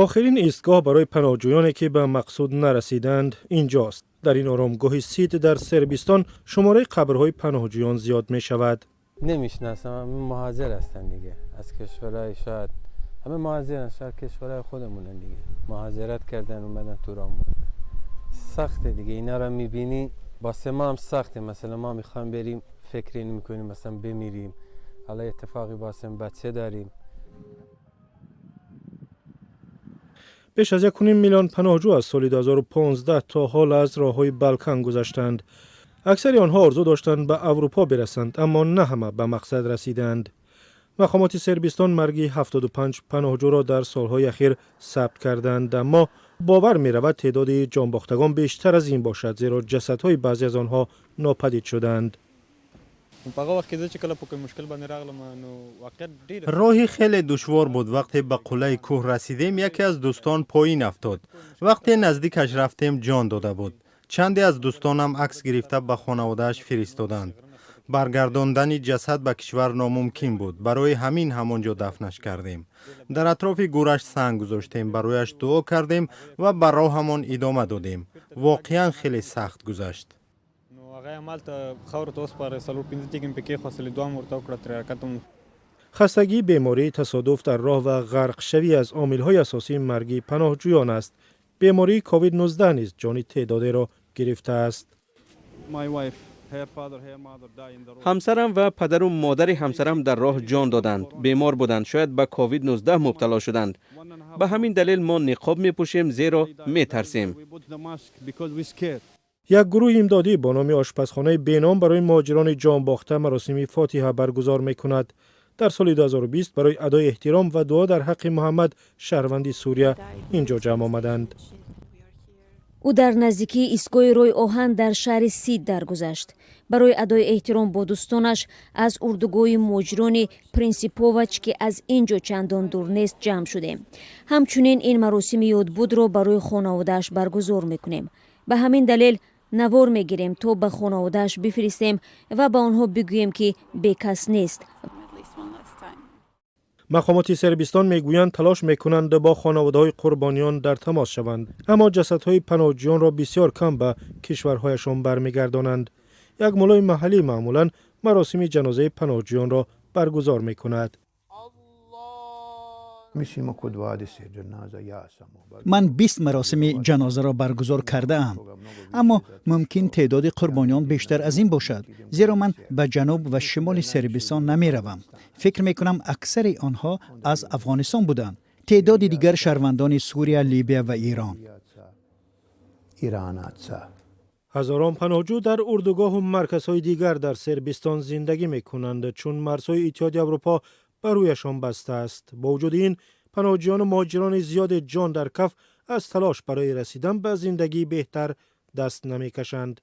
Охирин истгоҳ барои паноҳҷӯёне, ки ба мақсуд нарасиданд, инҷост. Дар ин оромгоҳи Сид дар Сербистон шумораи қабрҳои паноҳҷӯён зиёд мешавад. نمیشناسم. مهاجر هستن دیگه، از کشورهای، شاید همه مهاجرن، شاید کشورهای خودمونن دیگه. مهاجرت کردن، اومدن تو راه موندن. سخته دیگه، اینا رو میبینی، واسه ما هم سخته. مثلا ما میخوایم بریم، فکر اینو میکنیم مثلا بمیریم، حالا اتفاقی واسه بچه داریم. Беш аз 1,5 миллион паноҳҷӯ аз соли 2015 то ҳол аз роҳҳои Балкан гузаштанд. Аксари онҳо орзу доштанд ба Аврупо бирасанд, аммо на ҳама ба мақсад расиданд. Мақомоти Сербистон марги 75 паноҳҷӯро дар солҳои ахир сабт карданд, аммо бовар меравад, теъдоди ҷонбохтагон бештар аз ин бошад, зеро ҷасадҳои баъзе аз онҳо нопадид шуданд. Роҳи хеле душвор буд. Вақте ба қуллаи кӯҳ расидем, яке аз дӯстон поин афтод. Вақте наздикаш рафтем, ҷон дода буд. Чанде аз дӯстонам акс гирифта ба хонаводааш фиристоданд. Баргардондани ҷасад ба кишвар номумкин буд, барои ҳамин ҳамон ҷо дафнаш кардем. Дар атрофи гӯраш санг гузоштем, барояш дуо кардем ва ба роҳамон идома додем. Воқеан хеле сахт гузашт. هغه یې همالته خاورو ته وسپاره. څلور پنځه تیږې مې پرې کېښوستلې، دعا مې ورته وکړه، ترې حرکت. Хастагӣ, беморӣ, тасодуф дар роҳ ва ғарқшавӣ аз омилҳои асосии марги паноҳҷӯён аст. Бемории ковид-19 низ ҷони теъдодеро гирифтааст. Ҳамсарам ва падару модари ҳамсарам дар роҳ ҷон доданд. Бемор буданд, шояд ба ковид-19 мубтало шуданд. Ба ҳамин далел мо ниқоб мепӯшем, зеро метарсем. Як гурӯҳи имдодӣ бо номи «Ошпазхонаи беном» барои муҳоҷирони ҷонбохта маросими фотиҳа баргузор мекунад. Дар соли 2020 барои адои эҳтиром ва дуо дар ҳаққи Муҳаммад, шаҳрванди Сурия, ин ҷо ҷамъ омаданд. Ӯ дар наздикии истгоҳи роҳи оҳан дар шаҳри Сид даргузашт. Барои адои эҳтиром бо дӯстонаш аз урдугоҳи муҳоҷирони Принсиповач, ки аз ин ҷо чандон дур нест, ҷамъ шудем. Ҳамчунин ин маросими ёдбудро барои хонаводааш баргузор мекунем. Ба ҳамин далел навор мегирем, то ба хонаводааш бифиристем ва ба онҳо бигӯем, ки бекас нест. Мақомоти Сербистон мегӯянд, талош мекунанд бо хонаводаҳои қурбониён дар тамос шаванд, аммо ҷасадҳои паноҳҷӯёнро бисёр кам ба кишварҳояшон бармегардонанд. Як муллои маҳаллӣ маъмулан маросими ҷанозаи паноҳҷӯёнро баргузор мекунад. Ман 20 маросими ҷанозаро баргузор кардаам, аммо мумкин теъдоди қурбониён бештар аз ин бошад, зеро ман ба ҷануб ва шимоли Сербистон намеравам. Фикр мекунам, аксари онҳо аз Афғонистон буданд, теъдоди дигар шаҳрвандони Сурия, Либия ва Ирон. Ҳазорон паноҳҷӯ дар урдугоҳу марказҳои дигар дар Сербистон зиндагӣ мекунанд, чун марзҳои Иттиҳоди Аврупо ба рӯяшон баста аст. Бо вуҷуди ин, паноҳҷӯёну муҳоҷирони зиёде ҷон дар каф аз талош барои расидан ба зиндагии беҳтар даст намекашанд.